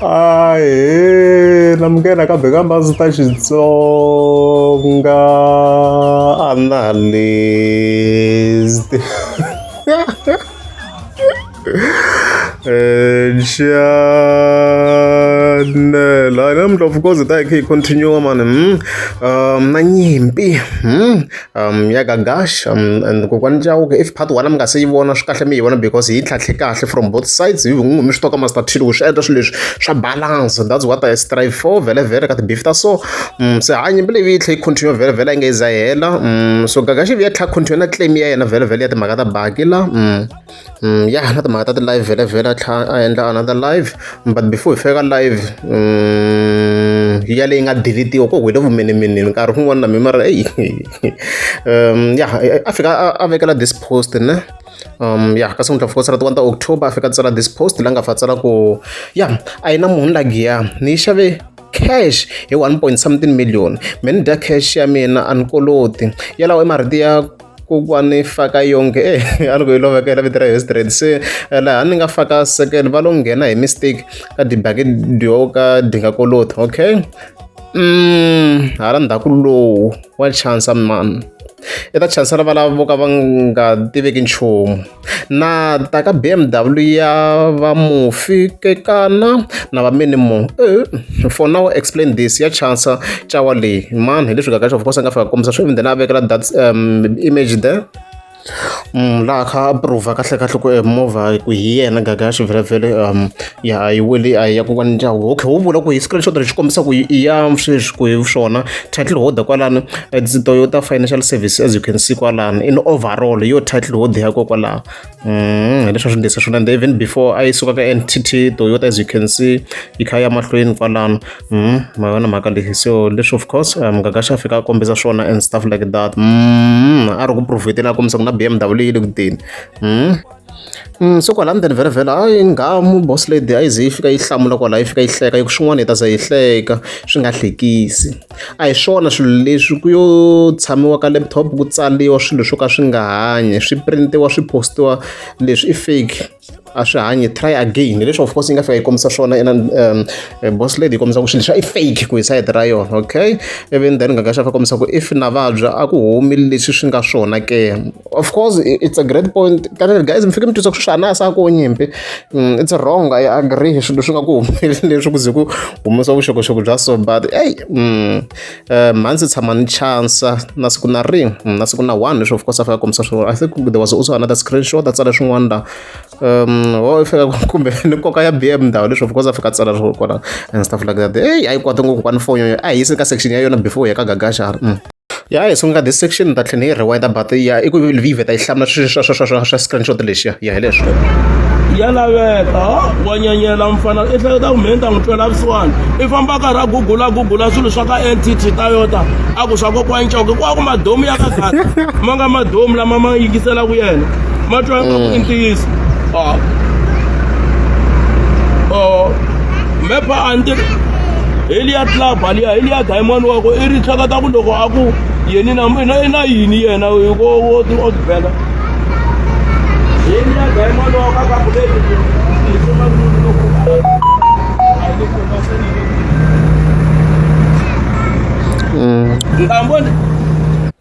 Ahee namukela kambe ka Master Xitsonga analyst channel hayi namuntlha of course hi ta hi kha hi continue mani na nyimpi ya Gagash and kokwani Chauke if part 1 mi nga se yi vona swi kahle mi yi vona because yi tlhantlhe kahle from both sides hi n'wi mi swi toka Master T loko swi endla swilo leswi swa balance that's what I strive for vhele vhele ka ti-beef ta so se ha nyimpi leyi yi tlhe yi continue vhele vhele a yi nge yi za yi hela so Gagash yi vuye tlha continue na claim ya yena vhele vhele ya timhaka ta baki la ya na timhaka ta ti-live vhele vhele a tlhela a endla another live but before hi fika live ya leyi nga delete-iwa ko hi le vumenemeneni nkarhi wun'wani na mina mara eyi ya a fika a vekela this post ne ya ka siku of course ra ti 1 ta October a fika a tsala this post la nga fa tsala ku ya a yi na munhu la giya ni yi xave cash hi 1 point something million me ni dya cash ya mina a ni koloti yalawo i marito ya kokwani faka yonke eh a ni ku yi lovekela vito ra yoho straight se laha ni nga faka sekele va lo nghena hi mistake ka dibaki dyo ka di nga koloti okay hala ndzhaku lowu wa chansa mani i ta chansa lava lava vo ka va nga tiveki nchumu Na ta ka B_M_W ya va mufi Kekana na va minimum for now explain this ya chansa cawa leyi mani hi leswi Gagash of course a nga fika kombisa swo even then a vekela that image there laha kha a prove kahle kahle ku movha ku hi yena Gagash vhele vhele ya a yi weli a yi ya kokwani ndyangu okay wo vula ku hi screenshot lexi kombisa ku i ya sweswi ku hi swona title holder kwalano it's Toyota Financial Service as you can see kwalano in overall yo title holder ya kokwalaho hi leswi swi ndlisa swona and even before a yi suka ka NTT Toyota as you can see yi kha ya mahlweni kwalano ma yona mhaka leyi so leswi of course Gagash a fika a kombisa swona and stuff like that a ri ku provheteni a kombisa ku na B_M_W yi le ku teni so kwala ndzeni vhele vhele hayi nghamu boss lady a yi ze yi fika yi hlamula kwala yi fika yi hleka yi ku swin'wana hi ta za yi hleka swi nga hlekisi a hi swona swilo leswi ku yo tshamiwa ka laptop ku tsariwa swilo swo ka swi nga hanyi swi print-iwa swi post-iwa leswi i fake a swi hanyi try again hi leswi of course yi nga fika yi kombisa swona ina boss lady yi kombisa ku swilo leswi i fake ku hi sayiti ra yona okay even then Gagash a kombisa ku if na vabya a ku humi leswi swi nga swona ke of course it's a great point kanene guys mi fike mi twisa ku sweswi a na ha sa ku nyimpi it's wrong I agree swilo swi nga ku humeleli leswi ku ze ku humesa vuxokoxoko bya so but ey mhani tshama ni chance na siku na rin'we na siku na one leswi of course a fika kombisa swona I think there was also another screenshot a tsala swin'wana la wo fika kumbe ni nkoka ya B_M ndhawu leswi of course a fika a tsala swona kwala and stuff like that eyi a yi kwata ngopfu kwani foni a hi yisi ka section ya yona before hi ya ka Gagash ya hi sungula this section ni ta tlhela ni yi rewind but ya i ku yi vheta yi hlamula swilo swa swa swa swa screenshot lexiya ya hi leswo ya laveka wa nyenyela mfana i hleketa ku mhe ni ta n'wi twela vusiwana i famba karhi a gugula gugula swilo swa ka ntt toyota a ku swa kokwani Chauke ku a ku madomu ya ka gata ma nga madomu lama ma yingiselaka yena ma twa ingaku i ntiyiso mepa a ni hi liya club liya hi liya diamond wa ku i ri hleketa ku loko a ku yeni na i na yini yena wo wo o tibela hi liya diamond wa ka ka ku leyi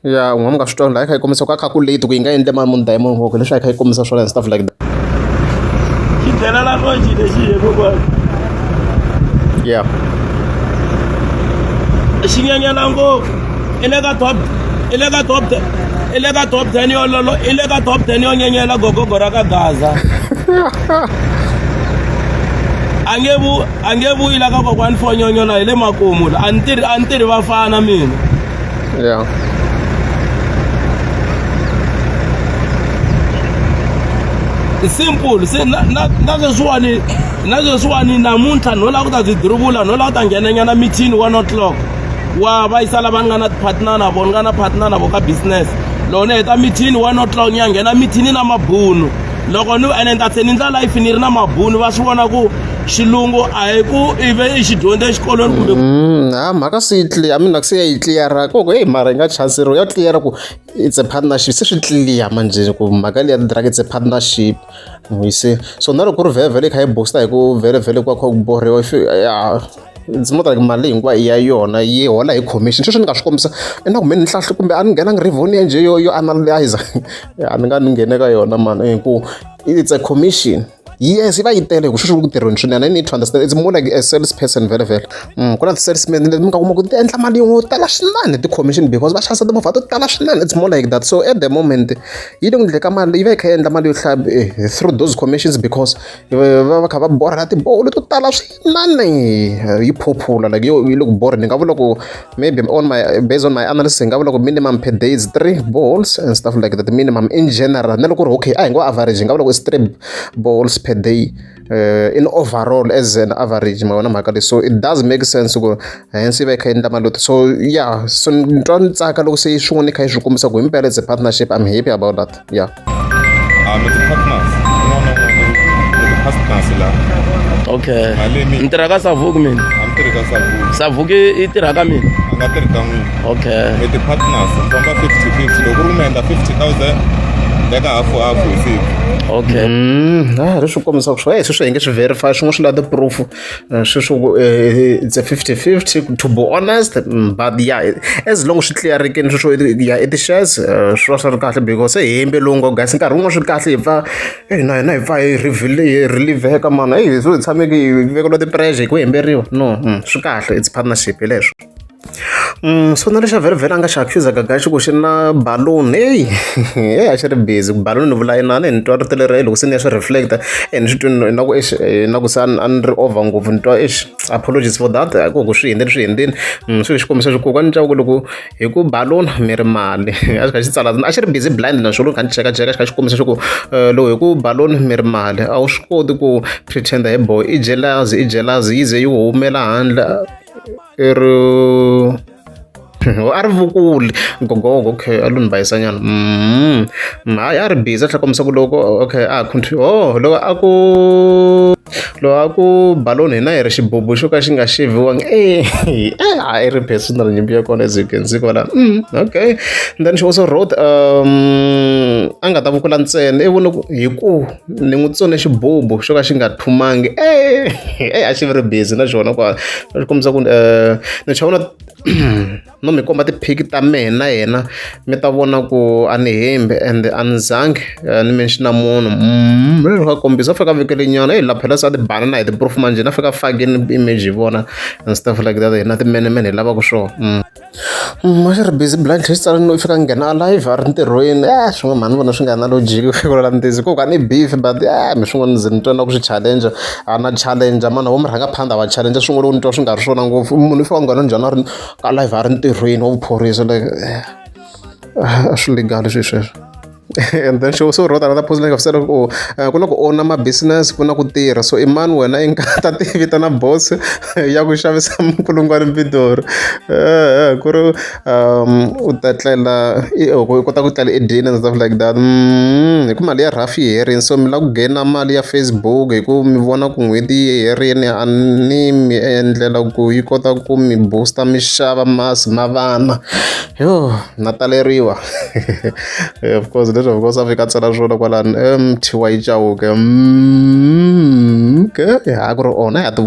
ya u nga mi nga swi twangi laha yi kha yi kombisa ku a kha ku late ku yi nga endle mali munhu diamond walk leswi a yi kha yi kombisa swona and stuff like that xi dlelela konji lexi hi kokwana yeah xi nyenyela ngopfu i le ka top i le ka top i le ka top 10 yo lolo i le ka top 10 yo nyenyela gogogo ra ka gaza a nge vu a nge vuyi la ka kokwani fonyonyola hi le makumu la a ni tirhi a ni tirhi vafana mina yeah simple se na na na sweswiwani na sweswiwani namuntlha no lava ku ta byi dirivula no lava ku ta nghenanyana mithini 1 o'clock wa va yisa lava ni nga na partner na vona ni nga na partner na vo ka business loko ni heta mithini 1 o'clock ni ya nghena mithini na mabunu Loko ni ene ni ta tlhe ni ndla life ni ri na mabunu va swi vona ku xilungu a hi ku i ve i xi dyondze exikolweni kumbe Ha mhaka se yi clear, I mean like se ya yi clear-a ku heyi mara yi nga chanseriwa ya clear ku it's a partnership se swi clear manjhe ku mhaka liya ti-drug it's a partnership you see. So na loko ku ri vhele vhele yi kha yi boast hi ku vhele vhele ku va kha ku borhiwa if ya it's not like mali hinkwayo i ya yona yi hola hi commission. Sweswi ni nga swi kombisa i na ku me ni hlahla kumbe a ni nghenangi rivoni ya njhe yo analyze a ni nga ni nghene ka yona mani hi ku it's a commission. Yes yi va yi tele hi ku sweswi ku tirheni swinene. I need to understand it's more like a sales person vhele vhele. Ku na ti-salesman leti mi nga kuma ku ti endla mali yo tala swinene hi ti-commission because va xavisa timovha to tala swinene. It's more like that. So at the moment yi le ku endleni ka mali yi va yi kha yi endla mali yo hlaya through those commissions because va va kha va borha na tiboholo to tala swinene yi phuphula like yo yi le ku borheni. Ni nga vula ku maybe on my based on my analysis hi nga vula ku minimum per day is three boreholes and stuff like that minimum in general. Na loko ku ri okay a hi ngo average hi nga vula ku is three boreholes per day in overall as an average ma vona mhaka leyi. So it does make sense ku hence yi va yi kha yi endla mali yo so yeah so ni twa ni tsaka loko se swin'wana yi kha yi swi kombisa ku himpela it's a partnership. I'm happy about that, yeah. Ah, mi ti-partners un'wana na un'wana mi ti-partners la. Okay. Mali mi Ni tirha ka Savuki mina. A mi tirhi ka Savuki? Savuki yi tirha ka mina. A nga tirhi ka n'wina. Okay. Mi ti-partners mi famba 50-50 loko ku ri ku mi endla 50 000 teka hafu hafu hi siku. Okay. Ah, leswi kombisaka swo hey sweswo hi nge swi verify swin'wana swi lava ti-proof sweswo ku it's a 50-50 to be honest, but yeah, as long swi clear-ikini sweswo ya i ti-shares swi va swi ri kahle because se hi hembe lowu ngo guys nkarhi wun'wana swi kahle hi pfa hey na hina hi pfa hi hi relieve-ka mani hey so hi tshameke hi vekeliwa ti-pressure hi ku hemberiwa no swi kahle it's partnership hi leswo. So na lexa vhele vhele a nga xi accuse Gagashi ku xi na balloon hey hey a xi ri busy balloon ni vula inani ni twa rito leri loko se ni ya swi reflect ni swi twi na ku eish na ku se a ni ri over ngopfu ni twa eish apologies for that ku ku swi hindzeni swi hindzini swi hi xikombiso xi kokwani Chauke loko hi ku balloon mi ri mali a xi kha xi tsala a xi ri busy blind na swona kha ni cheka cheka xi kha xi kombisa xi ku loko hi ku balloon mi ri mali a wu swi koti ku pretend hi boy i jealous i jealous yi ze yi humela handle i ri a ri vukuli gogogo okay a lo ni bayisanyana hayi a ri busy a tlhela kombisa ku loko okay a continue oh loko a ku loko a ku balloon hina hi ri xibubu xo ka xi nga xeviwangi eh a i ri personal nyimpi ya kona as you can see kwala okay. And then she also wrote a nga ta vukula ntsena i vone ku hi ku ni n'wi tsone xibubu xo ka xi nga thumangi eh eh a xi ri busy na xona kwala swi kombisa ku ni chava na no mi komba tiphiki ta mehe na yena mi ta vona ku a ni hembi and a ni zangi ni mention munhu ka kombisa a fika vekele nyana hey la phela se a ti bana na hi ti-proof manjhe na fika fakini image hi vona and stuff like that hina timenemene hi lavaka swona. A xi ri busy blind xi tsala no fika nghena live a ri ntirhweni eh swin'wana mhani vona swi nga na logic ku la ntiyiso ku ka ni beef but eh mi swin'wana ndzi ni twa na ku swi challenge a na challenge mana vo murhangaphandha va challenge swin'wana loko ni twa swi nga ri swona ngopfu munhu i fika nghena njhani a ri ka live a ri ntirhweni wa vuphorisa like a swi legal swilo sweswo. And then she also wrote another post like said ku ku na ku own ma business ku na ku tirha so i mani wena i nga ta ti vitana boss ya ku xavisa minkulungwana Pitori ku ri u ta tlela u kota ku tlela edyini and stuff like that hi ku mali ya rough yi herini so mi lava ku gain mali ya Facebook hi ku mi vona ku n'hweti yi herini a ni mi endlela ku yi kota ku mi booster mi xava masi ma vana yo na taleriwa. Of course leswi of course a fika a tsala swona kwalano MTY Chauke okay a ku ri ona ya ti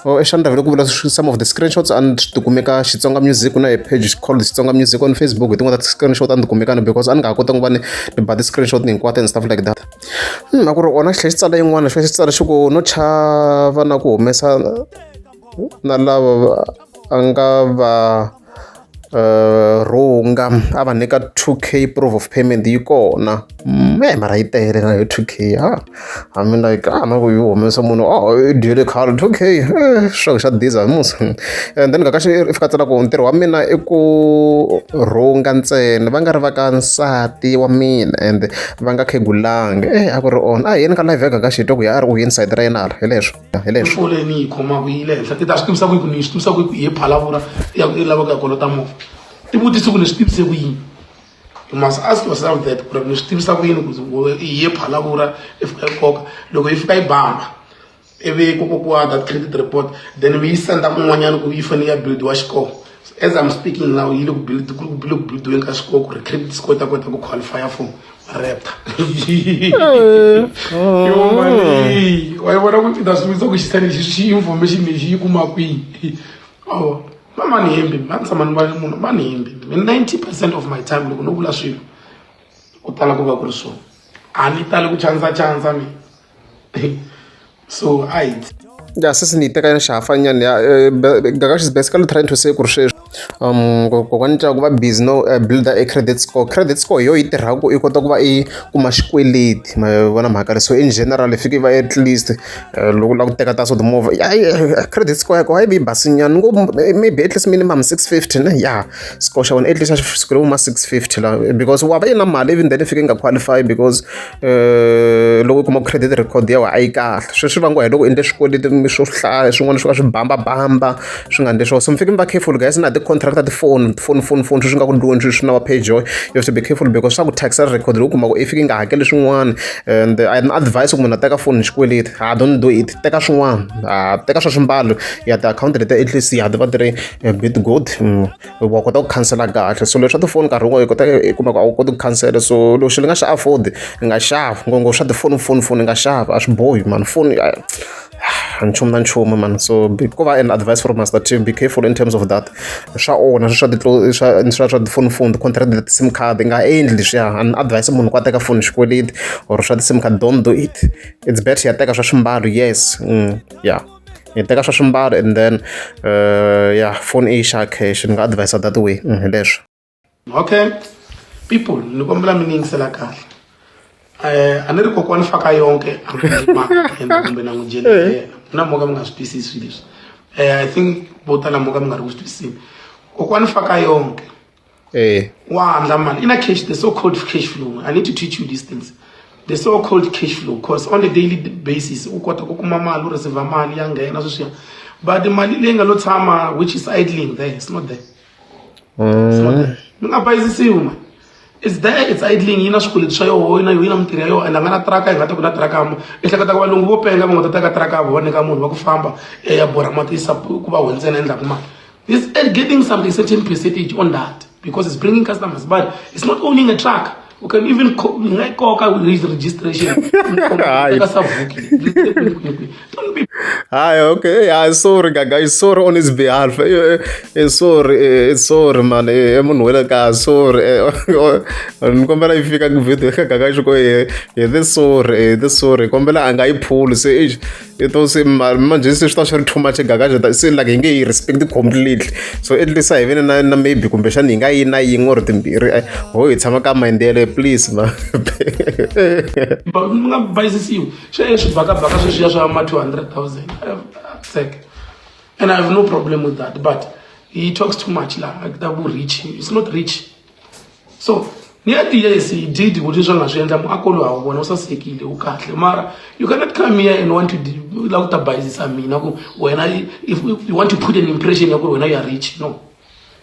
Oh, Xandra vele ku vula some of the screenshots and ti kumeka Xitsonga Music ku na a page called Xitsonga Music on Facebook hi tin'wana ta ti-screenshot a ni kumekani because a ni nga ha kotanga ku va ni ni ba ti-screenshot hinkwato and stuff like that. A ku ri ona xi tlhela xi tsala yin'wana xi tlhela xi tsala xi ku no chava na ku humesa na lava a nga va rhunga a va nyika 2K proof of payment yi kona me mara yi tele na yo 2K ha I mean like a na ku yi humesa munhu oh i dyile khale 2K swa xa diza musa. And then Gagashi i fika tsala ku ntirho wa mina i ku rhunga ntsena va nga ri va ka nsati wa mina and va nga khegulangi eh a ku ri on a hi yeni ka live ya Gagashi hi twa ku ya a ri u yini side ra yena hala hi leswo hi leswo. Leyi ni yi khomaka yi le henhla ti ta swi tivisa ku ni swi tivisa ku yi phalavula ya ku i lava ku ya kolota movha ti vutisi ku ni swi tivise ku yini. You must ask yourself that ku ri ni swi tivisa ku yini ku yi ye Phalaborwa i fika yi koka loko yi fika yi bamba ivi ku kokiwa that credit report, then mi yi senda kun'wanyana ku yi fanele ya buildiwa xikolo. As I'm speaking now, yi le ku build ku le ku buildiweni ka xikolo ku ri credit score ta kota ku qualify for Raptor. Yo mali, wa yi vona ku i ta swi vutisa ku xisa lexi xi information lexi yi kuma kwihi? Oh, va ni hembi, va ni tshama ni va munhu va ni hembi. 90% of my time loko no vula swilo ku tala ku va ku ri swona, a ni tali ku chansa chansa mi, so a hi Ya, sesi ni yi teka xihafanyana ya Gagash is basically trying to say ku ri sweswi kokwani Ntsako va busy no build a credit score. Credit score hi yo yi tirhaka i kota ku va i kuma xikweleti, ma vona mhaka leyi. So in general i fike i va at least loko u lava ku teka ta swo timovha, credit score ya koho a yi vi yi basinyana ni ngo maybe at least minimum 650 ne. Ya, score xa wena at least a xi sukele vo ma 650 la, because wa va yi na mali, even then i fike i nga qualify because loko u kuma credit record ya wena a yi kahle. Sweswi vangiwa hi loko u endle swikweleti swo hlaya swin'wana swo ka swi bambabamba swi nga endli swona. So mi fike mi va careful guys na ti-contract ta tifoni, phone phone phone, sweswi nga ku ndliweni sweswi na va PayJoy. You have to be careful because swa ku taxela record loko u kuma ku i fike i nga hakeli swin'wana. And I advise ku munhu a teka foni hi xikweleti, ah, don't do it. Teka swin'wana, ah, teka swa swimbalo ya tiakhawunti leti, at least ya ti va ti ri bit good, wa kota ku khansela kahle. So leswi swa tifoni nkarhi wun'we i kota i kuma ku a wu koti ku khansela. So loko xilo i nga xi afford, i nga xavi ngopfungopfu swa tifoni foni foni, i nga xavi, a swi bohi mani foni a nchumu na nchumu mani. So ko va an advice from Master T, be careful in terms of that. Swa onha swa swa swa swa tifoni foni, ti-contract ta ti-SIM card, i nga endli leswiya. A ni advise munhu ku a teka foni hi xikweleti or swa ti-SIM card, don't do it. It's better ya teka swa swimbalo, yes, yeah, hi teka swa swimbalo and then yeah, phone i yi xava cash. Ni nga advise that way, hi leswo. Okay people, ni kombela mi ni yingisela kahle. A ni ri kokwani Faka Yonke a nga kumbe na n'wi dyela na mo ka mi nga swi twisisi swilo leswi. I think vo tala mo ka mi nga ri ku swi twisisini. Kokwani Faka Yonke wa handla mali, i na cash, the so called cash flow. I need to teach you these things, the so called cash flow, because on a daily basis u kota ku kuma mali, u receive mali ya nghena sweswiya, but mali leyi nga lo tshama, which is idling there, it's not there. It's not there. Mi nga bayizisiwi man. It's there, it's idling, yi na swikweleti swa yoho, yi na yi na mintirho ya yoho, and a nga na traka. Hi nga ta ku na traka mo i hleketa ku valungu vo penga va nga ta teka traka ya vona nyika munhu va ku famba ya borha mati yisa ku va hundzena endzhaku mali. He's getting something, certain percentage on that because it's bringing customers, but it's not owning a truck. You can even nga yi koka with registration. Hayi. Teka savuki. Don't be Hayi, okay, yeah, sorry Gaga, sorry on his behalf. Sorry, sorry man, munhu wa le kaya, sorry. Ni kombela yi fika video ka Gaga xi ku hi this sorry, this sorry. Kombela a nga yi phuli se i to se manjhe se swi ta swi ri too much Gaga se like hi nge yi respect completely. So at least a hi veni na maybe kumbexana hi nga yi na yin'we or timbirhi, ho hi tshama ka mind yeleyo, please ma. Mi nga bayizisiwi swi swibakabaka sweswiya swa ma 200 000 sec, and I have no problem with that, but he talks too much la ta ku rich. It's not rich. So ni ya yes, he did ku leswi a nga swi endla, muako lowu ha wu vona wu sasekile, wu kahle, mara you cannot come here and want to la ku ta bayizisa mina ku wena if you want to put an impression ya ku ri wena you are rich. No,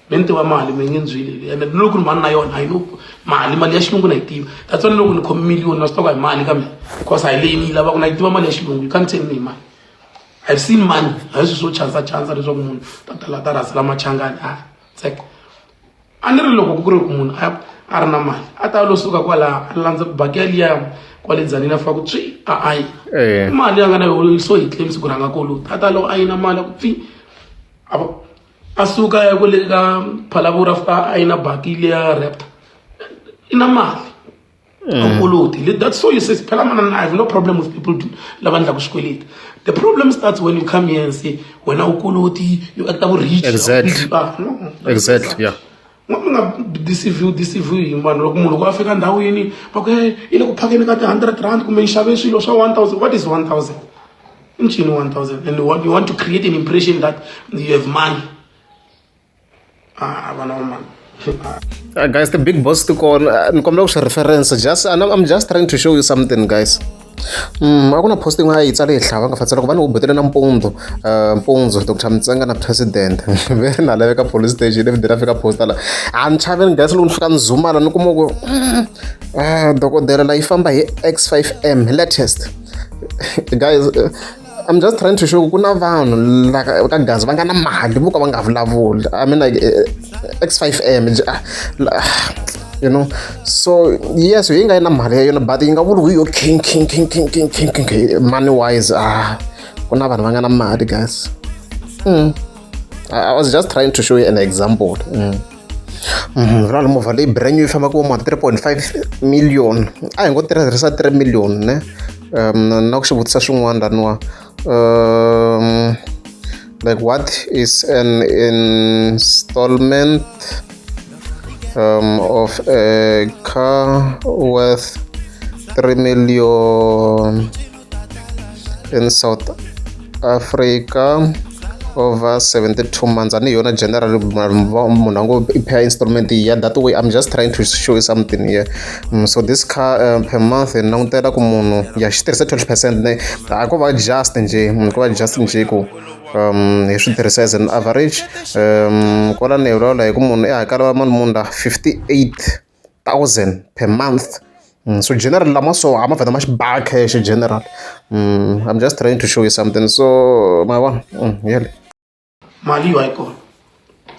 me ni tiva mali, mi nge ndzwili, and ni loko ni mani na yona, I know mali, mali ya xilungu na yi tiva. That's why loko ni khome million na swi tiva ku hi mali ka mina, because a hi leyi ni yi lavaka, na yi tiva mali ya xilungu. You can't tell me hi mali. I've seen money. A hi swilo swo chansa chansa leswaku munhu ta tala ta rhasela machangani a tseko. A ni ri loko ku ri ku munhu a ri na mali a ta lo suka kwala a landza baki yaliya kwale Dzanini, a fika ku tswi a ayi mali ya nga na yona, so hi claim siku rhanga koloti, a ta lo a yi na mali a ku pfi a suka ya kwale ka Phalaborwa, a fika a yi na baki liya Raptor, i na mali a koloti. That's so you say phela mana, I have no problem with people lava endlaka swikweleti. The problem starts when you come here and say wena u koloti, you act rich. Ah, no. Mi nga deceive hi vanhu. Loko munhu loko a fika ndhawini va ku, "Hey, yi le ku phakeni ka ti-R100 kumbe yi xave swilo swa 1000." What is 1000? I ncini 1000? And you want to create an impression that you have money. Ah, vana va mani. Guys, the big boss ti kona. Ni kombela ku swi reference. Just I'm just trying to show you something, guys. A ku na post yin'wana a yi tsale hi hlava nga fatsela ku va ni wu butele nampundzu mpundzu Dr Mtsenga na president ve na laveka police station ivi ra fika posta la a ni chaveni guys loko ni fika ni zuma la ni kuma ku dokodela la yi famba hi X5M latest guys I'm just trying to show ku na vanhu la ka gaza va nga na mali vo ka va nga vulavuli I mean like X5M you know so yes yi nga yi na mali ya yona but yi nga vuli yo king king king king king king king money wise ah ku na vanhu va nga na mali guys. I was just trying to show you an example. Vula movha leyi brand new yi fambaka vo ma 3.5 million a hi ngo tirhisa 3 million ne na ku xi vutisa swin'wana laniwa like what is an installment of a car worth 3 million in South Africa over 72 months? Ani yona general munhu a ngo i pay installment ya that way. I'm just trying to show you something here. So this car per month hi langutela ku munhu ya xi tirhisa 12% ne a ko va just nje ko va just nje ku hi swi tirhisa as an average kwala ni vulavula hi ku munhu i hakela mali muni la 58,000 per month. So general lama so a ma vheta ma xi ba cash general. I'm just trying to show you something so ma vona yele mali yo a yi kona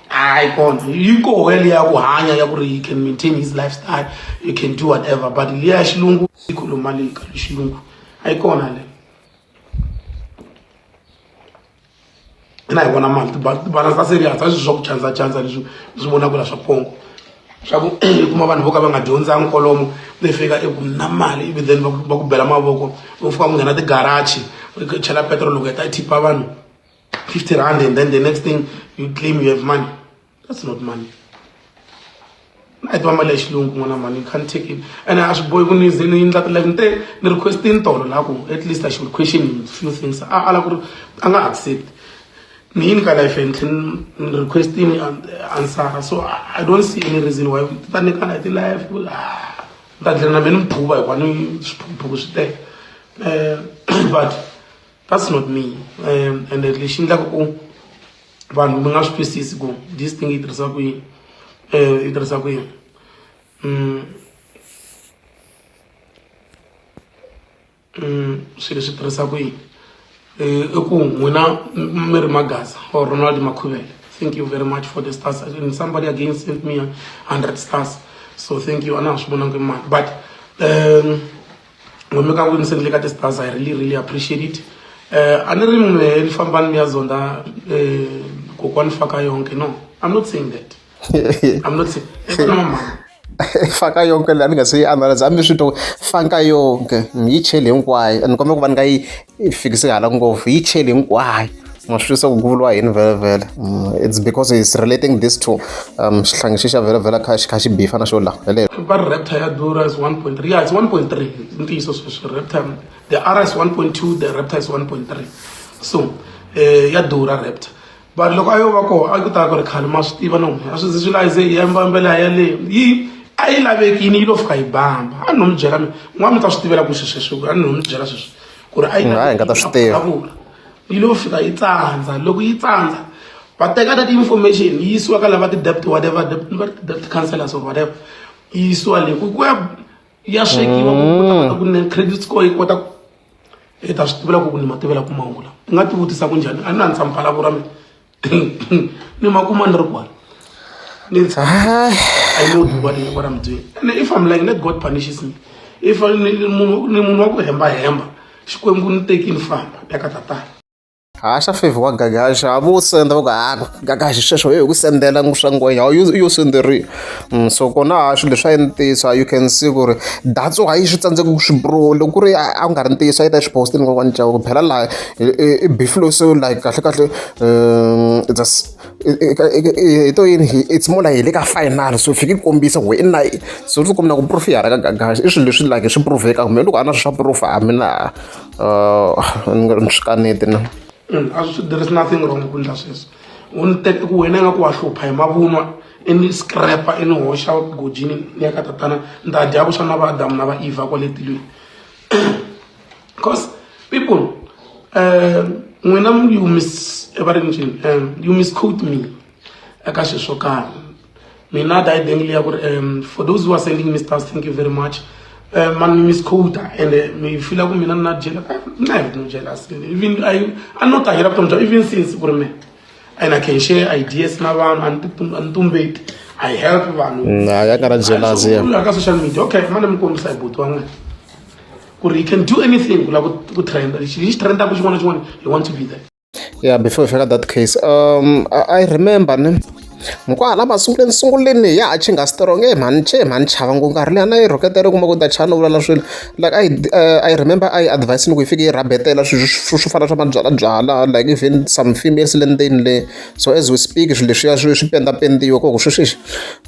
a yi kona yi koho liya ya ku hanya ya ku ri you can maintain his lifestyle, you can do whatever, but liya ya xilungu yi kholo mali yi kala xilungu a yi kona le na hi vona mali tibalance ta serious a swi swa ku chanza chanza leswi swi vonaka la swa pongo swa ku i kuma vanhu vo ka va nga dyondzangi kwalomu mi fika i ku na mali ivi then va ku bela mavoko u fika ku nghena tigarachi u chela petrol loko heta i thipa vanhu 50 rand and then the next thing you claim you have money. That's not money. A yi tiva mali ya xilungu n'wana mani you can't take it and a swi bohi ku ni ze ni endla ti-live ni te ni requestini tolo la ku at least I should question few things a ala ku ri a nga accept ni yini ka life ni tlhe ni requestini answer so I don't see any reason why ti ta nyikana hi ti-live ni ta tlhela na me ni muphuva hikuva ni swiphukuphuku swi tele but that's not me and lexi endlaka ku vanhu mi nga swi twisisi ku this thing yi tirhisa ku yini yi tirhisa ku yini swilo swi tirhisa ku yini i ku n'wina mi ri Magaza or Ronald Makhuvele, thank you very much for the stars and somebody again sent me 100 stars so thank you a na ha swi vonangi mali but n'we mi ka ku ni sendele ka ti-stars I really really appreciate it. A ni ri mehe ni famba ni ya zonda kokwani faka yonke no I'm not saying that. I'm not saying mama faka yonke leyi a ni nga se yi analyze a mi swi twa faka yonke yi cheli hinkwayo ni kombela ku va ni nga yi fikisi hala ngopfu yi cheli hinkwayo ma swi twisa ku ku vuriwa yini vhele vhele. It's because he's relating this to xihlangi xi xa vhele vhele kha xi kha xi bifa na xo la helelo. Va ri Raptor ya durha is 1.3 yeah it's 1.3 ntiyiso sweswo Raptor the R is 1.2 the Raptor is 1.3 so ya durha Raptor but loko a yo va koho a ku ta ku ri khale ma swi tiva no a swi ze swi la ze yi yambambela yaleyo yi a yi lavekini yi lo fika yi bamba a ni no mi byela n'wana mi ta swi tivela ku sweswo a ni no mi byela sweswo ku ri a yi Hayi, nga ta swi tiva. Yi lo fika yi tsandza loko yi tsandza va teka that information yi yisiwa ka lava ti-debt whatever debt counselors or whatever yi yisiwa le ku ya ya swekiwa ku kota kota ku ne credit score yi kota i ta swi tivela ku ni ma tivela ku mahungu lawa i nga ti vutisa ku njhani a ni na ni tshama phalavura mina ni ma kuma ni ri kwala ni I know what I'm doing and if I'm like let God punishes me if ni munhu wa ku hemba hemba xikwembu ni tekini famba ya ka tatana haxa favor wa Gagash a vo senda va ku ha Gagash sweswo hi ku sendela swa ngwenya yo senderiwa so kona ha swilo leswi a yi ntiyiso you can see ku ri that's why swi tsandzeka ku swi prove loko ku ri a ku nga ri ntiyiso a yi ta swi postini kokwana Chauke phela laha i beef lowu so like kahle kahle it's hi to yini it's more like hi le ka final so fike yi kombisa ku i na so swi komba ku proof ya hala ka Gagash i swilo leswi like swi prove-ka kumbe loko a na swi swa proof a mina ni swi kaneti na A swi there is nothing wrong ku endla sweswo u ni teka ku wena ingaku wa hlupha hi mavunwa i ni scrapper i ni hoxa gojini ni ya ka tatana ni ta dya vuswa na va Adamu na va Eva kwale tilweni. Because people, n'wina you miss va ri njhani, you misquote me eka swilo swo karhi. Mina dayideng liya ku ri, for those who are sending me stars, thank you very much. Man mi misquote and mi feel ku mina na jealous. I have no jealous. Even I not tahela vutomi bya even since ku ri me. And I can share ideas na vanhu, a ni tumbeti. I help vanhu. Ya nga na jealous ya. Ka social media, okay, mane mi kombisa hi buti wa n'wina ku ri you can do anything ku lava ku trenda lexi lexi trendaka xin'wana na xin'wana, you want to be there. Yeah, before we fika that case, I remember ne kwala masunguleni sunguleni ya a chinga strong e mhani che mhani chava ngopfu nkarhi liya na yi rhoketela kuma ku ta chana vula na swilo like I remember I advise ni ku yi fike yi rhabetela swilo swo fana swa mabyala byala, like even some females le ndzeni le. So as we speak, swilo leswiya swi pendapendiwa ku sweswi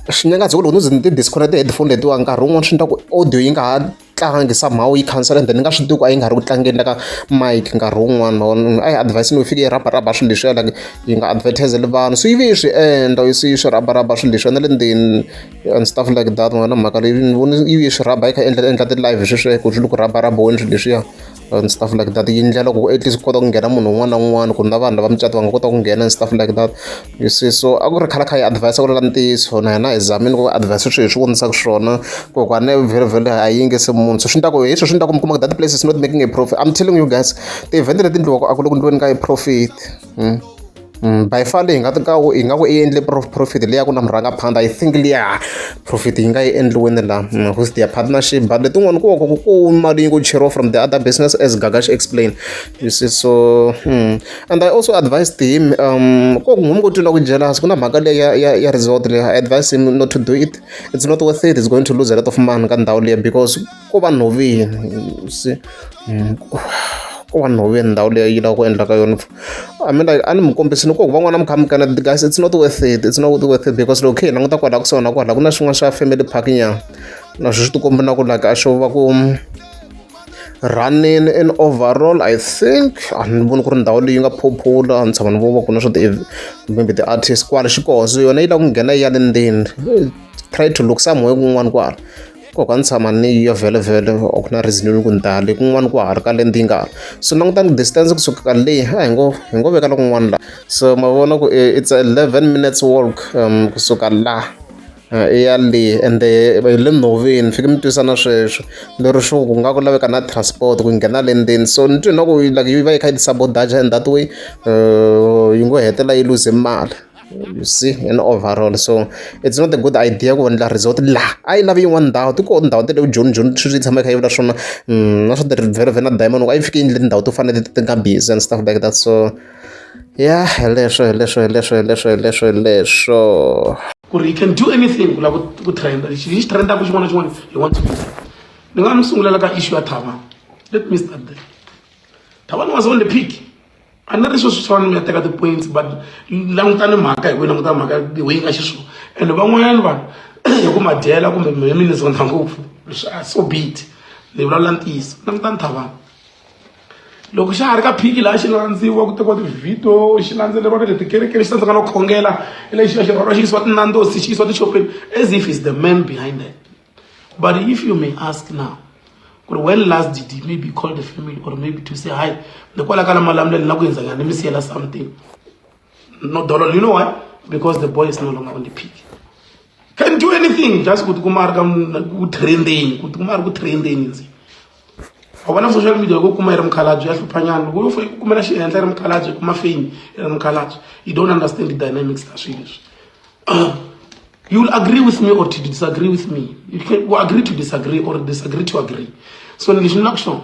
xinyangadzo ku loko no ze ni ti-disconnect headphone letiwa, nkarhi wun'wani swi endla ku audio yi nga ha tlangi, somehow yi cancel and then ni nga swi tivi ku a yi nga ri ku tlangeni la ka mic. Nkarhi wun'wani ma vona, a yi advise ni yi fike yi rhabarhaba swilo leswiya, like yi nga advertiseli vanhu, so yi ve yi swi endla yi swi rhabarhaba swilo leswiya na le ndzeni and stuff like that. Ma vona mhaka leyi ni vone yi swi rhaba yi kha yi endla ti-live sweswo ku swi le ku rhabarhabiweni swilo leswiya and stuff like that. Yi ndlela ku at least ku kota ku nghena munhu un'wana na un'wana, ku na vanhu lava mucato va nga kota ku nghena and stuff like that, you see. So a ku ri khala kha yi advise ku la ntiyiso, na hina hi zamini ku advise swilo hi swi vonisaka swona kokwane vhele a yi yingisi munhu. So swi endla ku hi swo swi endla ku mi kuma ku that place is not making a profit. I'm telling you guys, ti-event leti endliwaka a ku le ku endliweni ka profit. By far leyi hi nga ka hi nga ku i endle profit leyi ya ku na murhangaphandha, I think liya profit yi nga yi endliweni la with their partnership, but letin'wana ku va ku ku mali yi ngo cheriwa from the other business, as Gagash explained, you see. So and I also advised him, ko ku n'wi ngo twi na ku jealous ku na mhaka leyi ya resort leyi. I advise him not to do it. It's not worth it. It's going to lose a lot of money ka ndhawu liya because ko va nhoveni, you see. Ko va nhoveni ndhawu leyi yi lava ku endla ka yona. I mean, like a ni mi kombisini ku van'wana mi kha mi kaneta, guys, it's not worth it, it's not worth it, because loko hi languta kwala kusuhi na kwala ku na swin'wana swa family park nyana, naswo swi tikomba na ku like a xo va ku running in overall. I think a ni voni ku ri ndhawu leyi nga popular. A ni tshama ni vona ku na swa ti maybe ti-artist kwala xi koho, so yona yi lava ku nghena yi ya le ndzeni. Try to look somewhere kun'wana kwala koka ni tshama ni ya vhele vhele a ku na reason yo ku ni tali kun'wana ku ha ri ka le ndzi so langutani distance kusuka ka leyi a hi ngo veka la kun'wana la. So ma vona ku it's a 11 minutes walk kusuka la i ya le ende hi le nhoveni fike mi twisa na sweswo lero swo ku nga ku laveka na transport ku nghena le ndzeni. So ni twi na ku like yi va yi kha yi sabotage in that way, yi ngo hetelela yi lose mali, you see, in overall. So it's not a good idea ku endla resort la. A yi lavi yin'wana ndhawu ti koho tindhawu ta le Joni Joni sweswi yi tshama yi kha yi vula swona na swa ti-Vhele na Diamond a yi fiki yi endle tindhawu to fana na leti ti nga busy and stuff like that. So yeah, hi leswo hi leswo hi leswo hi leswo hi leswo hi leswo. Ku ri you can do anything ku lava ku trenda lexi lexi trendaka xin'wana na xin'wana, you want to be there. Ni nga mi sungulela ka issue ya Thabani. Let me start there. Thabani was on the peak. A ni ri sweswi swa mi ya teka ti-points, but langutani mhaka hi ku languta mhaka the way yi nga xiswona. And van'wanyana vanhu hi ku madyela kumbe mehe mi ni zonda ngopfu, so be it, ni vulavula ntiyiso. Langutani Thabani loko xa ha ri ka peak laha, xi landziwa ku tekiwa ti-video, xi landzeleriwa na le tikerekeni, xi tsandzeka no khongela lexi xi rhwariwa xi yisiwa tinandosi, xi yisiwa tixopeni, as if is the man behind that. But if you may ask now ku ri when last did he maybe call the family or maybe to say hi, ni kwala ka la Malamulele na ku endza nyana ni mi siyela something? No dollar. You know why? Because the boy is no longer on the peak. Can do anything just ku tikuma a ri ka ku trendeni, ku tikuma a ri ku trendeni. Ndzi wa vona social media, loko u kuma yi ri mukhalabye ya hluphanyana, loko yo ku kumela xihenhla yi ri mukhalabye, kuma fame yi ri mukhalabye. You don't understand the dynamics ta swilo leswi. You will agree with me or to disagree with me. You can agree to disagree or disagree to agree. So lexi ni laka xona,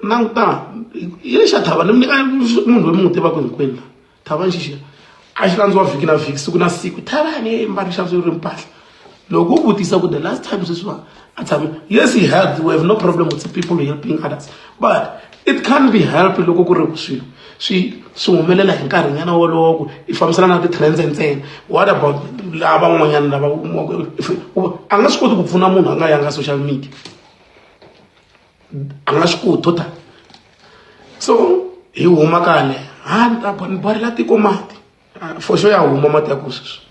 languta hi lexa Thava ni mi nyika munhu loyi mi n'wi tivaka hinkwenu la. Thavani xixiya a xi landziwa vhiki na vhiki, siku na siku. Thavani mbali xavisiwe ri mpahla. Loko u vutisa ku the last time sweswiwa a tshame, yes, he helped. We have no problem with people helping others, but it can be help loko ku ri ku swilo swi humelela hi nkarhinyana wolowo ku i fambisana na ti-trends ntsena. What about lava van'wanyana lava a nga swi koti ku pfuna munhu a nga yanga social media? A nga swi koti total. So hi huma kale ha ni ta ni borela tiko mati for sure, ya huma mati ya ku sweswi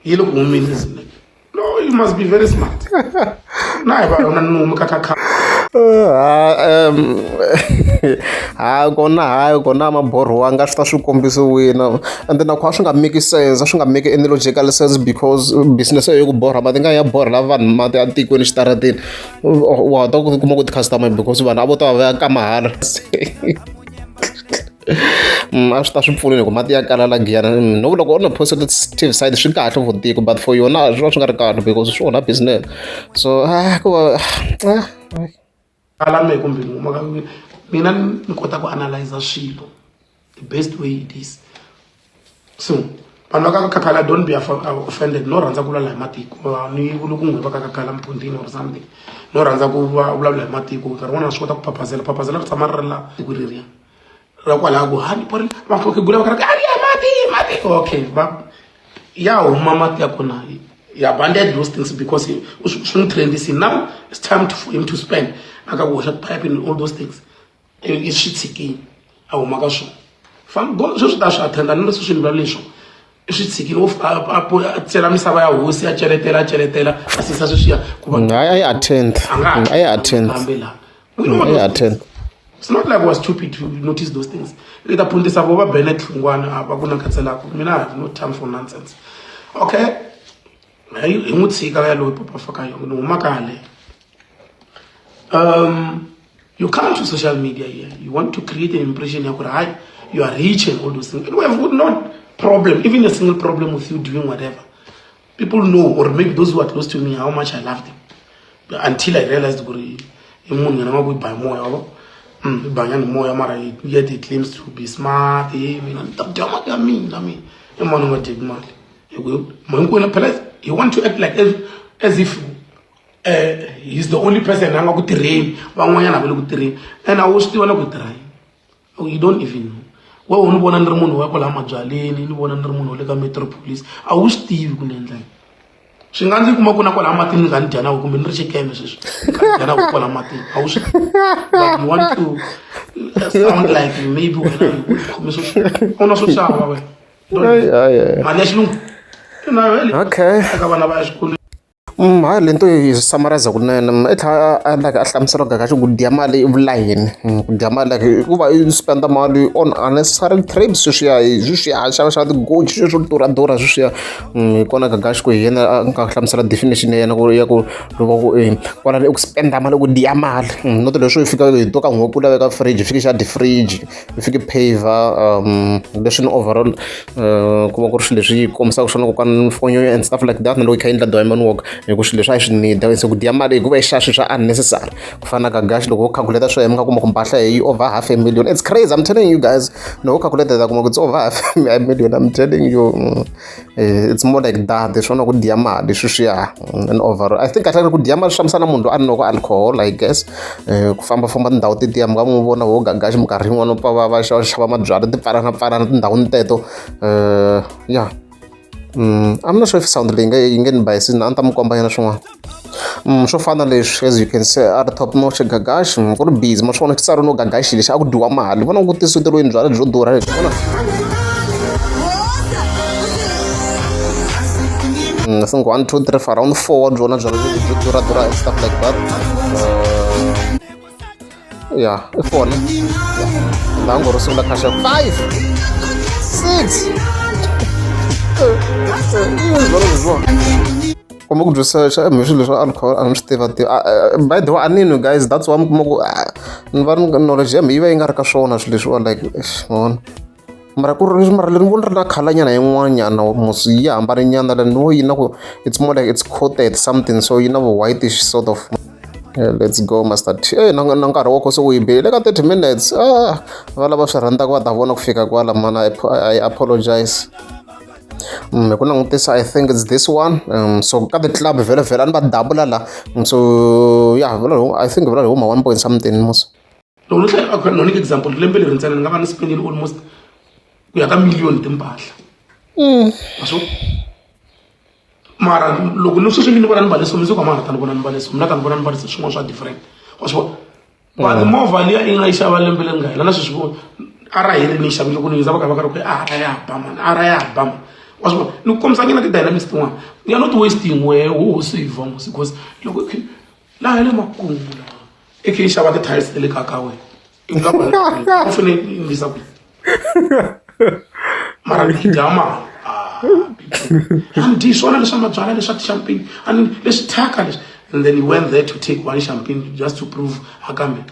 yi le ku humeni. No, you must be very smart na hi va yona ni humi ka. Ha kona, hayi kona maborhowanga swi ta swi kombisiwile, and then nakho a swi nga make sense, a swi nga make any logical sense, because business yo ku borha mati nga ya borhela vanhu mati etikweni xitarateni, wa ta kuma ku ti-customer, because vanhu a vo ta va ya ka mahala. A swi ta swi pfunile ku mati ya kala la Giyani. No, loko on a positive side swi kahle for tiko, but for yona swi va swi nga ri kahle because swi onha business. So ku va Ala mehe kumbe ni huma ka mina, ni kota ku analyza swilo the best way it is. So vanhu va ka Khakhala, don't be offended. No rhandza ku vulavula hi matiko, ni vuli ku n'wi va ka Khakhala mphundini or something. No rhandza ku vulavula hi matiko nkarhi wun'wana, swi kota ku phaphazela phaphazela ri tshama ri ri la tiko reriya ra kwalaho ku hani pori vakhegula va karhi a ri ya mati mati. Okay, va ya huma mati ya kona ya banded those things because swi n'wi trendisini. Now it's time for him to spend aka ku hoxa pipe and all those things. I swi tshikile, a huma ka swona. Go sweswi ta swi attenda ni leswi swi ni vula leswo i swi tshikile a cela misava ya hosi, a celetela, a celetela, a sisa sweswiya ku va Hayi, a yi attend. A nga A yi attend. hambi laha. We know A yi those attend. things. It's not like we're stupid to notice those things. I ta phuntisa vo va Bennett Hlungwana a va ku na katselako. Mina I have no time for nonsense. Okay, hi n'wi tshika ya loyi papa faka yona ni huma kale. You come to social media here, you want to create an impression ya ku ri hayi, you are rich and all those things, and we have no problem, even a single problem with you doing whatever. People know, or maybe those who are close to me, how much I love them, until I realized ku ri i munhu yena nga ku i ba hi moya wa i banyani moya, mara yet he claims to be smart. Hey, mina ni ta dya mali ya mina, mina i mani u nga dyeki mali hi ku hinkwenu phela. He want to act like as if he's the only person a nga ku tirheni, van'wanyana va le ku tirheni, and a wu swi tiva na ku hi tirha yini. You don't even know. We u ni vona ni ri munhu wa kwalaha mabyaleni, ni vona ni ri munhu wa le ka Metropolis, a wu swi tivi ku ni endla yini. Swi nga ndzi kuma ku na kwalaha matini ni nga ni dya na kumbe ni ri xikeme sweswi ni dya na kwalaha matini, a wu swi. But you want to sound like maybe wena u khome swo u na swo xava wena. Hayi, hayi, hayi. Mali ya xilungu na vele eka vana va ya xikolweni. Hayi, le nto yi summarize kunene. I tlhela a like a hlamusela Gagashi ku dya mali i vula yini. Ku dya mali, like i ku va i spend mali on unnecessary trips, sweswiya sweswiya xavaxava ti-Gucci sweswo durha durha sweswiya. Hi kona Gagashi ku hi yena a nga hlamusela definition ya yena ku ya ku loko ku kwala i ku spend mali, ku dya mali, not leswo i fika hi to ka n'hweti ku laveka fridge, i fike xa ti-fridge, i fike paver, leswi ni overall ku va ku ri swilo leswi kombisaka swona ku fonyo and stuff like that. Na loko yi kha yi endla diamond work hi ku swilo leswi a yi swi need se ku dya mali hikuva i xava swilo swa unnecessary ku fana na Gagashi. Loko wo calculate swo mi nga kuma ku mpahla yi over half a million. It's crazy, I'm telling you guys. Loko wo calculate ta kuma ku it's over half a million, I'm telling you. It's more like that swona ku dya mali sweswiya. And overall, I think kahle ku dya mali swi fambisana munhu loyi a nwaka alcohol, I guess. Ku fambafamba tindhawu tetiya mi nga n'wi vona ho Gagashi minkarhi yin'wana pa va va xava xava mabyalwa ti pfalana pfalana tindhawini teto. Ya, I'm not sure if sound leyi nge yi nge ni bayisini, a ni ta mi komba nyana swin'wana swo fana na leswi. As you can see, a ri top notch Gagashi, ku ri busy ma swi vona xitsari no Gagashi lexi a ku dyiwa mali, vona ku tisuteriweni byalwa byo durha lebyi vona. I think one, two, three, four, around four wa byona byalwa byo durha durha and stuff like that. Yeah, i four ne? Ndhawu ro sungula khaxa five, six. Kuma ku byi xa mi swilo swa alcohol a ni swi tiva tivi. By the way, a ni nwi guys, that's why mi kuma ku ni va ni knowledge ya mi yi va yi nga ri ka swona swilo leswiwa, like ma vona. Mara ku ri mara leri ni vona ri na colour nyana yin'wanyana musi yi hambane nyana le no yi na ku it's more like it's coated something, so yi na vu whitish sort of. Yeah, let's go, Master T. Na nkarhi wa se wu yi bile ka 30 minutes. Ah, va lava swi rhandzaka va ta vona ku fika kwala mana. I apologize. Hi ku langutisa, I think it's this one. So ka ti-club vhele vhele a ni va dabula la. So yeah, vhele I think vhele hi huma 1 point something mos. Loko no tlhela okay, no nyika example, lembe leri ntsena ni nga va ni spendile almost ku ya ka million timpahla ma swo. Mara loko ni sweswi mi ni vona ni mbale so mundzuku a ma ha ta ni vona ni mbale so, mina ta ni vona ni mbale swin'wana swa different, wa swi vona. But movha liya yi nga yi xava lembe leri nga hela na sweswi vo a ra hi ri ni yi xavile ku ni yiza va ka va ka ri ku a ra ya ba mani, a ra ya ba mani, wa swi vona. Ni ku kombisa nyana ti-dynamics tin'wana. You are not wasting wehe wo save mos, because loko laha le makumu laha I khe yi xava ti-tiles ta le kaya ka wena i vula ku u fanele i endlisa ku mara ni dya mali a ni dyi swona leswa mabyalwa leswa ti-champagne a ni leswi thyaka leswi. And then you went there to take one champagne just to prove akambe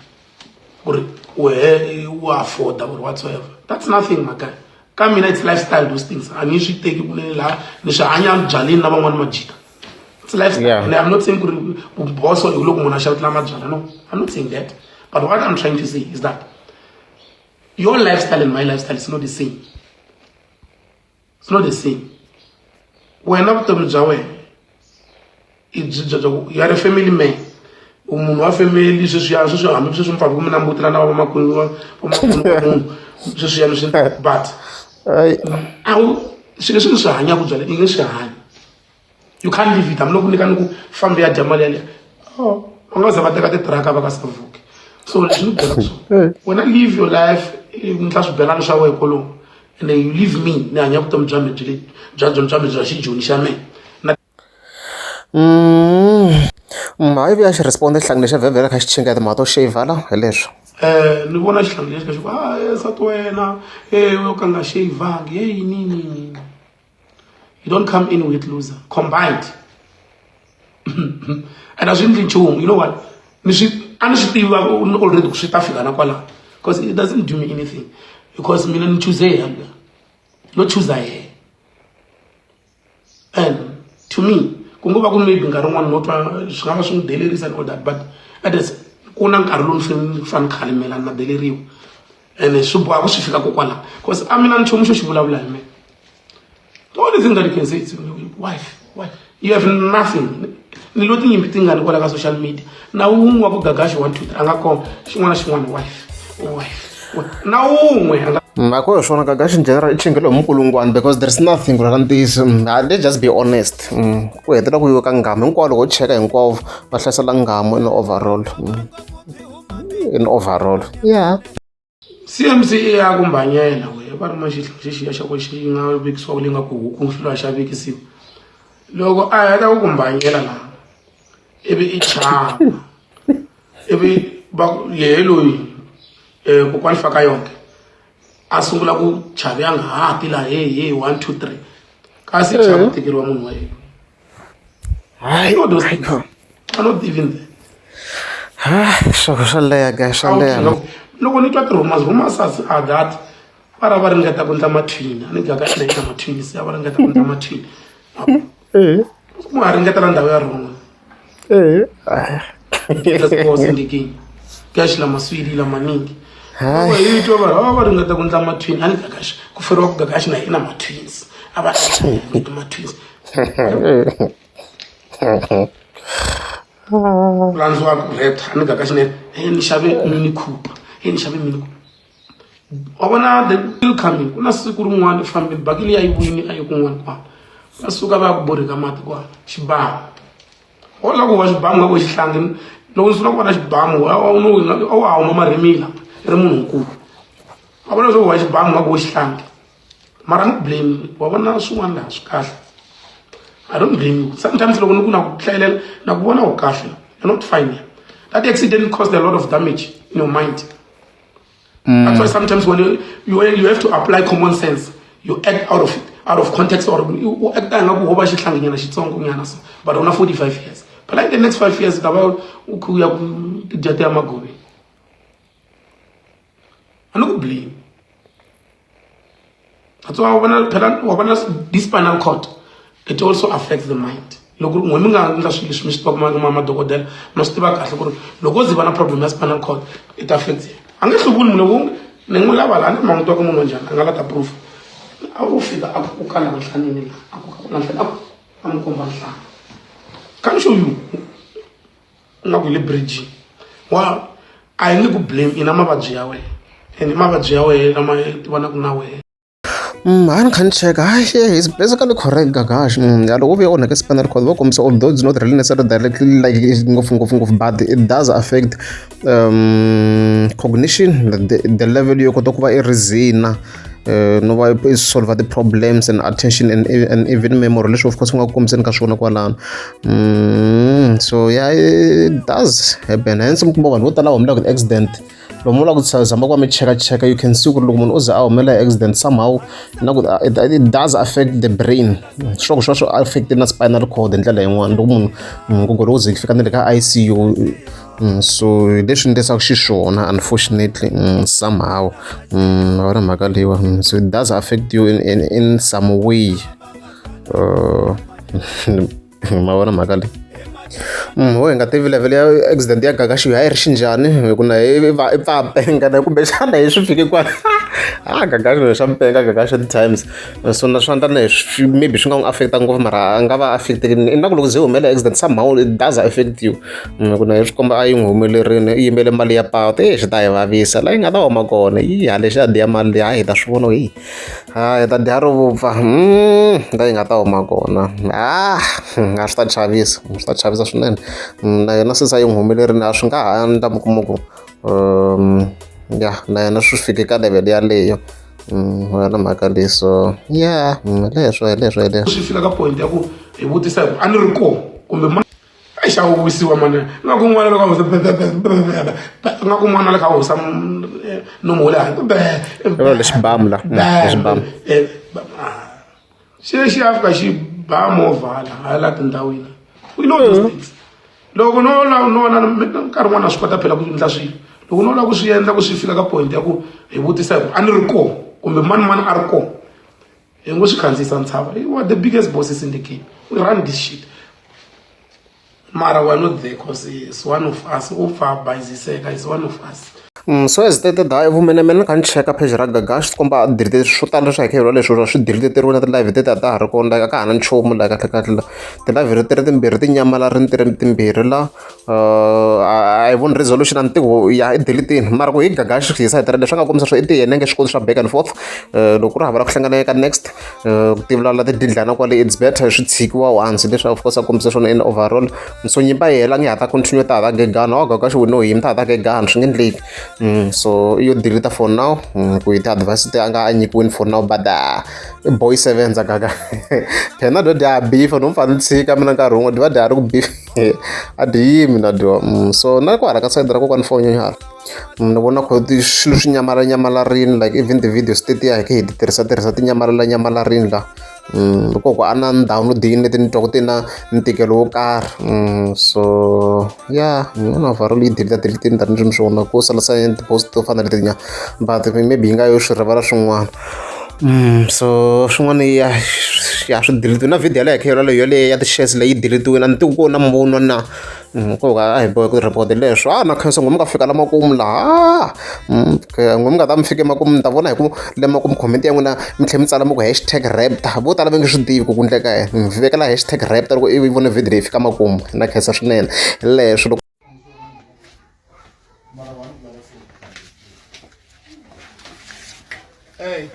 ku ri wehe wa afforda or whatsoever. That's nothing, my guy. Ka mina it's lifestyle, those things a ni swi teki kunene laha ni swi hanya byaleni na van'wani majita. It's lifestyle. And I'm not saying ku ri boso hi loko munhu a xavetela mabyalwa. No, I'm not saying that, but what I'm trying to say is that your lifestyle and my lifestyle is not the same. It's not the same. Wena vutomi bya wena i byi bya bya ku you are a family man, u munhu wa family. Sweswiya sweswi hambi sweswi mi fambi mi langutela na vamakwenu va vamakwenu va munhu sweswiya swi, but a wu swilo leswi ni swi hanyaka byale i nge swi hanyi. You can't live it. Hambiloko nyika ni ku fambi ya dya mali yaleyo, oh, va nga za va teka titiraka va ka savuki. So leswi ni byelaka swona, wena live your life, ndla swibelani swa wena kolomu, and then you leave me ni hanya vutomi bya me byi le bya me bya xijoni xa mehe na. Hayi, vuya xi responde xihlangi lexi vhevhela kha xi chinga timhaka to shave la hi leswi. Ni vona xihlangi lexi ka xi ku a nsati wena e o ka nga shavangi hey nini nini. You don't come in with loser combined and a swi ndli nchumu. You know what, ni swi a ni swi tiva already ku swi ta fika na kwalaho, because it doesn't do me anything, because mina ni choose yena luya, no choose yena. And to me ku ngo va ku maybe nkarhi wun'wana no twa swi nga va swi n'wi delerisa and all that, but at this ku na nkarhi lowu ni fanele ni fane ni khalimela na deleriwa and swi boha ku swi fika kokwalaho, because a mina nchumu xo xi vulavula hi mina. The only thing that you can say is wife, wife. You have nothing. Ni lo tinyimpi tingani kwala ka social media na wun'we wa ku Gagashi 1 2 3 a nga kona xin'wana na xin'wana, wife, wife, na wun'we a nga. Mhaka yo swona Gagashi in general i chingelo hi mukulungwana, because there's nothing ku rhaka ntiyiso. Let's just be honest. Ku hetelela ku yiwe ka nghamu hinkwavo loko u cheka hinkwavo va hlasela nghamu in overall. In overall, yeah. CMC i ya ku mbanyela we va ri ma xihlangi xexiya xa ku xi nga vekisiwa leyi nga ku huku xi loyi xa vekisiwa loko a heta ku kumbanyela laha ivi i chava ivi va yehe loyi kokwani faka yonke a sungula ku chavi a nga ha ti laha hey hey 1 2 3 kasi chava ku tekeriwa munhu wa yena. Hayi. Not those things are not even there. Swa swa leha guys, swa leha. Loko ni twa ti-rumors, rumors are that va ra va ringeta ku endla mathwini a ni gaka na ina mathwini se a va ringeta ku endla mathwini ku nga ringetela ndhawu ya wrong. Gashi lamaswidi lamaningi hi twa vanhu va va ringeta ku endla mathwini a ni Gagashi ku feriwa ku Gagashi na yena ma-twins a va ringeta ma-twins ku landziwa ku rap a ni Gagashi na yena ni xave Mini Cooper e ni xave Mini Cooper. Wa vona the bill coming ku na siku rin'wana fambini baki liya yi wini a yi kun'wana kwala va suka va ya ku borheka mati kwala xibamu wo lava ku va xibamu nga ku xihlangi loko ni sungula ku vona xibamu a wa ha huma marhimila i ri munhu nkulu wa vona leswaku va xibamu nga ku xihlangi mara ni ku blame wa vona swin'wana laha swi kahle. I don't blame you. Sometimes loko ni ku na ku hlayelela na ku vona u kahle, you're not fine. That accident caused a lot of damage in your mind. That's why sometimes when you have to apply common sense, you act out of it, out of context, or you act nga ku ho va xihlanginyana xitsongo nyana so, but una 45 years. But like the next 5 years ta va u khu ya ku tidya ti ya magoveni. A ni ku blame. That's why wa vona phela wa vona this spinal cord, it also affects the mind. Loko n'we mi nga endla swilo leswi mi swi tivaka ma madokodela ma swi tiva kahle ku ri loko wo ze va na problem ya spinal cord, it affects you. A nge hluvuli munhu loko ni n'wi lava laha ni ma n'wi twa ku munhu wa njhani a nga la ta proof a wu fika a ku ka laha nhlanini laha a ku ka la nhlani a ku a n'wi komba nhlana can show you nga ku hi le bridge wa a hi nge ku blame ina mavabyi ya wena and mavabyi ya wena lama ti vonaka na wena. A ni kha ni cheka hayi, yeah, it's basically correct, Gagash. Ya loko u vuya onhake spinal cord va kombisa, although it's not really necessarily directly like ngopfu ngopfu ngopfu, but it does affect cognition, the level yo kota ku va i reason. No va i solve ti-problems and attention and even memory leswi of course ku nga kombiseni ka swona kwalano. So yeah, it does happen. Hence mi kuma vanhu vo tala va humelelaka ti-accident lomu la ku zama ku va mi chekacheka, you can see ku ri loko munhu o ze a humelela hi accident somehow na ku it does affect the brain, swa ku swa swi affect na spinal cord hi ndlela yin'wana loko munhu ngopfu loko ze fika na le ka ICU. So leswi endlisaka xiswona unfortunately, somehow va na mhaka leyiwa. So it does affect you in some way, ma vona mhaka leyi. Ho hi nga tivi level ya accident ya Gagashi a yi ri xinjhani hi ku na i va i pfa penga na kumbexana hi swi fike kwala a Gagashi xa mpenga Gagashi at times. So na swi endla na hi maybe swi nga n'wi affect ngopfu mara a nga va affected na ku loko ze humelela accident somehow it does affect you ku na hi swi komba a yi n'wi humelerile i yimbele mali ya patu e swi ta hi vavisa la yi nga ta huma kona yi hale xa dya mali leyi a hi ta swi vona hi a hi ta dya ro vupfa la yi nga ta huma kona a a swi ta chavisa, swi ta chavisa swinene na yena since a yi n'wi humelerile a swi nga ha endla mi kuma ku ya na yena swi fike ka level yaleyo na mhaka leyi. So yeah, leswo hi leswo hi leswo. Swi fika ka point ya ku hi vutisa hi ku a ni ri kona kumbe ma a xa wisiwa mana nga ku n'wana loko a husa nga ku n'wana loko a husa nomu wa le hansi. Lexibamu la lexibamu. Xi xi ya fika xi ba movha hala hala tindhawini. We know those things. Loko no la no na nkarhi wun'wana swi kota phela ku endla swilo loko no lava ku swi endla ku swi fika ka point ya ku hi vutisa hi ku a ni ri kona kumbe mani mani a ri kona hi ngo swi khandziyisa ntshava. We are the biggest bosses in the game. We run this shit, mara we are not there 'cause is one of us u pfa a bayiziseka is one of us. So as stated hayi vumenemene ni kha ni cheka page ra Gagashi swi komba a delete swo tala leswi hi kha hi leswi swi delete-riwile na ti-live teti a ta ha ri kona like a ka ha na nchumu la kahle kahle la ti-live ti ri timbirhi ti nyamalarini ti ri timbirhi la a hi voni resolution a ni tivi ya i delete-ini mara ku hi Gagashi hi sayiti ra leswi a nga kombisa swo i ti yena nge swi koti swa back and forth loko ku ri hava la ku hlangana ka next ku tivula la tidindlana kwale it's better swi tshikiwa once leswi of course a kombisa swona in overall. So nyimba yi hela nge ha ta continue ta ha ta gegana wa Gagashi we know him ta ha ta gegana swi nge endleki. So yo delete for now ku hi ti-advice ti a nga a nyikiwini for now, but i boy sevenza Gaga phela dyo dya beef no mfana tshika mina nkarhi wun'we dyi va dya ri ku beef a dyi yimi na dyo. So na ku hala ka side ra kokwani fonyonyana ni vona kho swilo swi nyamala nyamalarini like even the videos tetiya hi khe hi ti tirhisa tirhisa ti nyamalala nyamalarini la loko ku a na ndhawu no dini leti ni twaku ti na ntikelo wo karhi. So yeah, na overall yi delete delete ni tani swi vona ku sala sa ti-post to fana na leti nya but maybe yi nga yo swi rivala swin'wana. So swin'wana ya ya swi delete na video yaleyo khe yaleyo yaleyo ya ti-shares leyi deletiwile a ni tivi ku na mvono na hikuva a hi bohe ku report leswo a na khensa n'we mi nga fika la makumu laha n'we mi nga ta mi fike makumu mi ta vona hi ku le makumu comment ya n'wina mi tlhela mi tsala mi ku hashtag raptor vo tala va nge swi tivi ku ku endleka yini mi vekela hashtag raptor loko i vone video leyi fika makumu na khensa swinene leswo loko. Hey.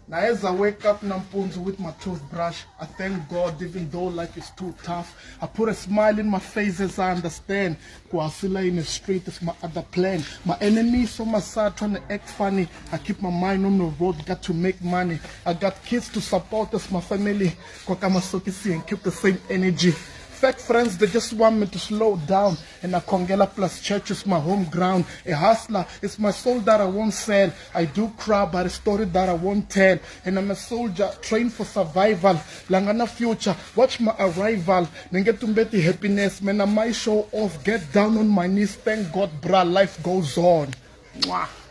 Now as I wake up nampundzu with my toothbrush, I thank God even though life is too tough. I put a smile in my face as I understand. Kuasila in the street is my other plan. My enemies on my side trying to act funny. I keep my mind on the road, got to make money. I got kids to support, that's my family. Kwakamasokisi and keep the same energy. Fake friends, they just want me to slow down. And I Kongela plus church is my home ground. A hustler, it's my soul that I won't sell. I do cry, but a story that I won't tell. And I'm a soldier, trained for survival. Langana future, watch my arrival. Nengetumbeti happiness, man, I might show off. Get down on my knees, thank God, bruh, life goes on. Mwah.